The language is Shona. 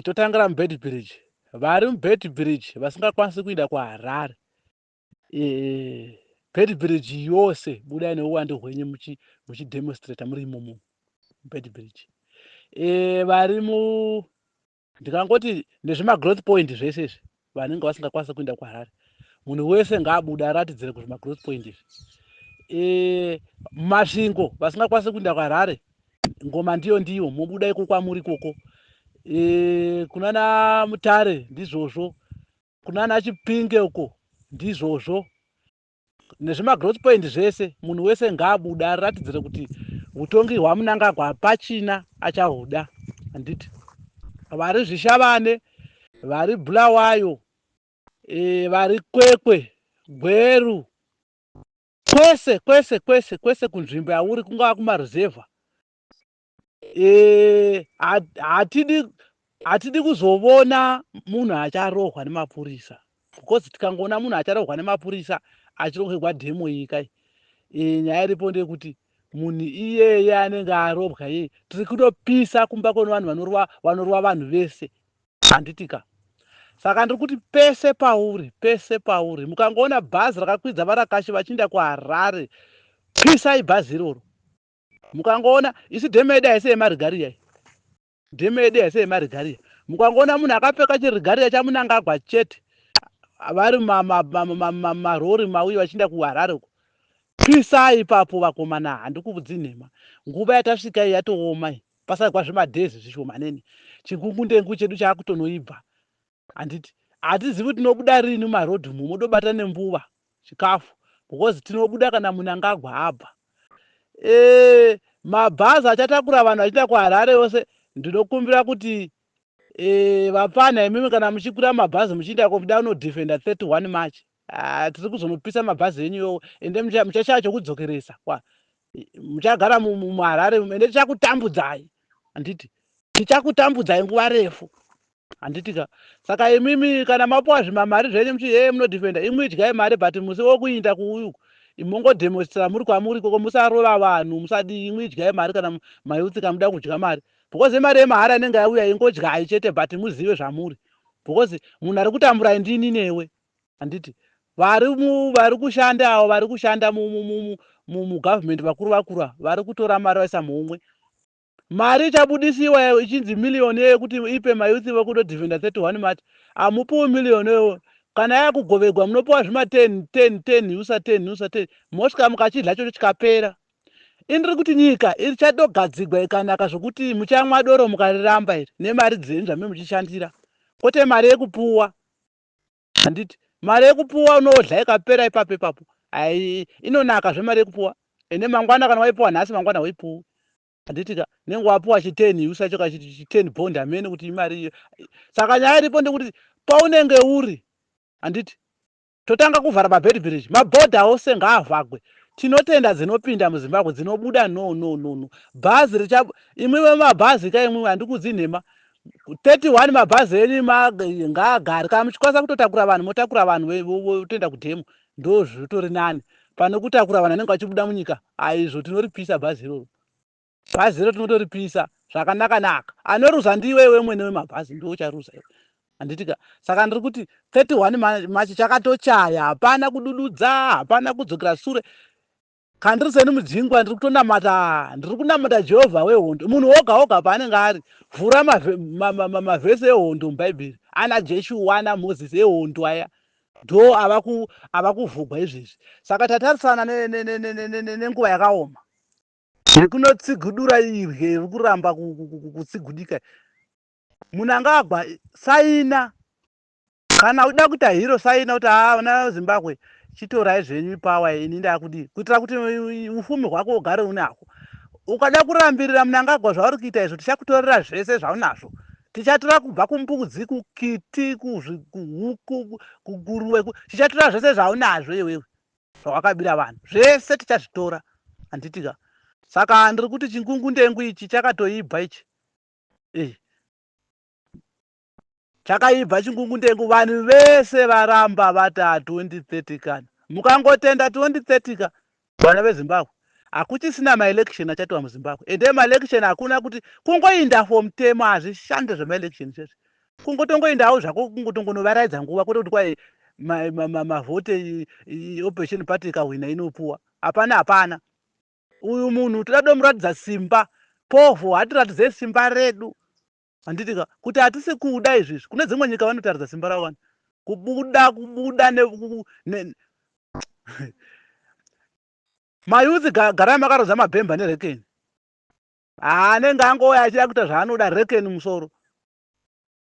Totangira muBeitbridge. Vari muBeitbridge vasingakwanisi kuenda kuHarare, Beitbridge yose budai neuwandu hwenyu muchidemonstrata muri imomo muBeitbridge. Vari mu, ndikangoti nezvimagrowth point zvese izvi, vanenge vasingakwanisi kuenda kuHarare, munhu wese ngaabude aratidzire kuzvimagrowth point izvi. Masvingo, vasingakwanisi kuenda kuHarare, ngoma ndiyo ndiyo, mobuda iko kwamuri ikoko. Kunana Mutare ndizvozvo, kunana Chipinge uko ndizvozvo, nezvimagrowth point zvese, munhu wese ngaabuda aratidzire kuti utongi hwaMunangagwa hapachina achahuda, handiti? Vari Zvishavane, vari Bulawayo, vari Kwekwe, Gweru, kwese kwese kwese kwese kunzvimbo yauri, kungava kumaruzevha, hatidi kuzovona munhu acharohwa nemapurisa, because tikangoona munhu acharohwa nemapurisa achirohwerwa demo iyi kai, nyaya iripo ndeyekuti munhu iyeye anenge arobwa iyeye, tiri kutopisa kumba kwene vanhu vanorova vanhu vese, handitika? Saka ndiri kuti pese pauri, pese pauri, mukangoona bhazi rakakwidza varakashi vachiinda kuHarare, pisai bhazi iroro. Mukangoona, isi demo yedu haisi yemaregalia, demo yedu haisi yemaregalia. Mukangoona munhu akapfeka chiregalia chaMunangagwa chete, vari marori mauyi vachiinda kuHarare uko, pisai ipapo, vakomana. Handikuvudzi nhema, nguva yatasvika iyi yatooma iyi. Pasarwa zvemadhezi zvishomanene, chingungundengu chedu chaakutonoibva, handiti? Hatizivi kuti tinobuda rini mumarodhi umu, modobata nembuva chikafu, because tinobuda kana Munangagwa abva. Mabhazi achatakura vanhu vachienda kuHarare yose, ndinokumbira kuti vapfana imimi, kana muchikwira mabhazi muchienda kuda kunodefenda 31 March, tiri kuzonopisa mabhazi enyu iwowo, ende muchashaya chokudzokeresa kwa muchagara muHarare, ende tichakutambudzai, handiti? Tichakutambudzai nguva refu, handiti ka? Saka imimi kana mapuwa zvimamari zvenyu muchi he munodefenda, imwi idyai mari, but musi wokuinda kuuyu mongodemonstrata muri kwamuri ikoko, musarova vanhu, musadii. Imwi idyai mari kana mayouth, kana muda kudya mari, because imari yemahara inenge yauya, ingodyai chete, but muzive zvamuri, because munhu ari kutamburai ndini newe, handiti? Vari kushanda avo, vari kushanda mugovernment, vakuru vakuru vari kutora mari vaisa muumwe. Mari ichabudisiwa ichinzi miliyoni yekuti ipe mayouth vekudodefenda 31 March, hamupiwi miliyoni iyoyo. Kana yakugoverwa, munopiwa zvima 10 10 10 usa 10 usa 10, mosvika mukachidla chocho chikapera. Indiri kuti nyika ichadogadzigwa ikanaka zvokuti muchamwa doro mukariramba iri nemari dzenyu zvamuri muchishandira, kwete mari yekupuwa, handiti? Mari yekupuwa unodla ikapera ipapo ipapo. Ai, inonaka zvemari yekupuwa, ende mangwana kana waipuwa nhasi, mangwana waipuwi, handiti ka? Nenge wapuwa chi10 usa cho chi10 bond, hamene kuti imari iyo. Saka nyaya iripo ndekuti paunenge uri, handiti, totanga kuvhara maBeitbridge, mabhodha ose ngaavhagwe. Tinotenda dzinopinda muZimbabwe, dzinobuda no, no, no, no. Bhazi richa, imwi vemabhazi ka, imwi, handikudzi nhema, 31 mabhazi enyu ngaagare. Kana muchikwanisa kutotakura vanhu, motakura vanhu votoenda kudemo, ndo zvitori nani pane kutakura vanhu vanenge vachibuda munyika. Aizvo tinoripisa bhazi iroro, bhazi iro tinotoripisa zvakanaka naka. Anoruza ndiwe iwe mwene wemabhazi, ndiwe ucharuza iwe, handitika? Saka ndiri kuti 31 March chakatochaya, hapana kudududza, hapana kudzokera sure. Kandiri seni Mudzingwa, ndiri kutonamata, ndiri kunamata Jehovha wehondo. Munhu woga woga paanenge ari, vhura mavhesi ehondo muBhaibheri, ana Jeshuwa, ana Mozisi, ehondo aya ndo ava kuvhugwa izvezvi. Saka tatarisana nenguva yakaoma yekunotsigudura irye iri kuramba kutsigudika. Munangagwa, saina. Kana uchida kuita hero, saina kuti haa, vana Zimbabwe, chitorai zvenyu power, ini ndakudii, kuitira kuti ufumi hwako ugare unahwo. Ukada kurambirira, Munangagwa, zvauri kuita izvo, tichakutorera zvese zvaunazvo. Tichatora kubva kumbudzi, kukiti, kuhuku, kuguruve, tichatora zvese zvaunazvo iwewe, zvawakabira vanhu zvese tichazvitora, handitika? Saka ndiri kuti chingungundengu ichi chakatoibva ichi, chakaibva chingungundengu. Vanhu vese varamba vati a 2030, kana mukangotenda 2030 ka, vana veZimbabwe. Hakuchisina maelection achatiwa muZimbabwe. Ende maelection hakuna kuti kungoinda for mutemo, hazvishande zvemaelection izvezvi. Kungotongoindawo zvako, kungotongonovaraidza nguva, kwete kuti kwai mavhote opposition party ikahwina inopuwa. Hapana, hapana. Uyu munhu toda tomuratidza simba. Povho, hatiratidzei simba redu, handitika, kuti hatisi kuda izvizvi. Kune dzimwe nyika vanotaridza simba ravo vanhu kubuda kubuda ne mayouth. Garai makarodza mabhemba nerekeni. Haanenge angouya achida kuita zvaanoda, rekeni musoro.